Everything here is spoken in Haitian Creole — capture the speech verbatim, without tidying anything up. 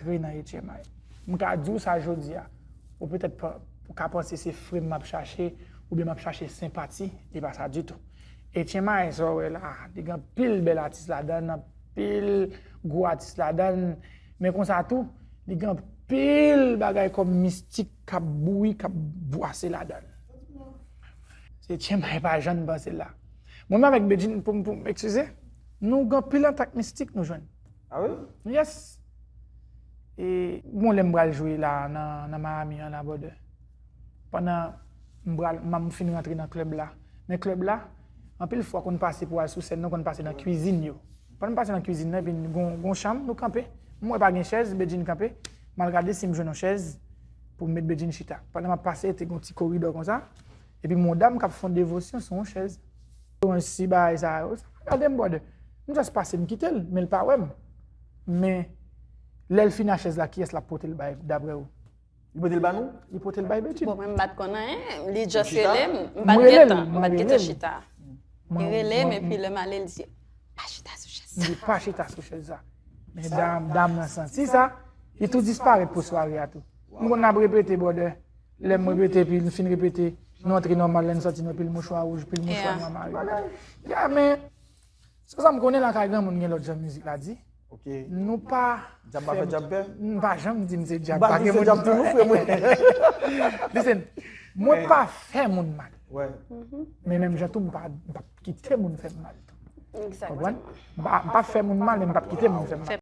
Antre nan H M I. M ka di w sa jodi a. Ou petèt pa- ou ka panse se frè m m ap chache, oubyen m ap chache senpati, li pa sa ditou. H M I, sa w wè la, li gen anpil bèl atis ladan l, anpil gwo atis ladan l, men konsa tou, li gen anpil bagay kòm mistik k ap bouyi, k ap bwase ladan l. Se H M I pa janm panse la. Mwen menm avèk Bedjine, pou m, pou m, eskize, nou gen anpil antak mistik nou jwenn. Ah wi? Yes. E bon, lè m pral jwe la nan, nan Miami an, la, brother. Pandan m pral, m fin rantre nan klèb la. Men klèb la, anpil fwa konn pase pou al sou sèn, nou konn pase nan kwizin yo. Pandan m pase nan kwizin nan, epi gon, gon chanm, nou kanpe. M wè pa gen chèz, Bedjine kanpe. M al gade si m jwenn yon chèz pou m met Bedjine chita. Pandan m ap pase, te gon ti koridò konsa. Epi m wè yon dam k ap fè yon devosyon sou yon chèz. Mwen si bagay sa yo, sa pa gade m, brother. M just pase, m kite l, men l pa wè m. Men lè l fin a chèz la, kiyès l ap pote l bay, daprè ou? Li pote l ba nou? Li pote l bay Bedjine. Bon, mwen m pa t konn anyen. Li just Chita? rele m. M Mwen pa t rele l, gentan. M mwen pa t rele gentan l. chita. Li Mwen- rele m, mwen- epi lè m ale, li di, pa chita sou chèz. Li pa chita sou chèz sa. Men dam, dam nan santi sa, li tou disparèt pou sware a tou. M konn ap repete, brother. Lè m repete, epi m fin repete, nou antre nòmal, lè n sòti, nou pil mouchwa wouj, pil mouchwa Yeah. nwa mare. Ya, men, se sa m konnen lakay granmoun gen lòt jan mizik la di. Ok. Nou pa Djab pa fè djab pè? M pa janm di m se djab. M pa Pa di gen se moun djab tou, nou, frè mwen. Listen, mwen pa fè moun mal. Wè. Men menm jan tou, m pa, m pa kite moun fè m mal tou. Konprann? Egzakteman. M pa, m pa fè moun mal, men m p ap kite moun fè m Fè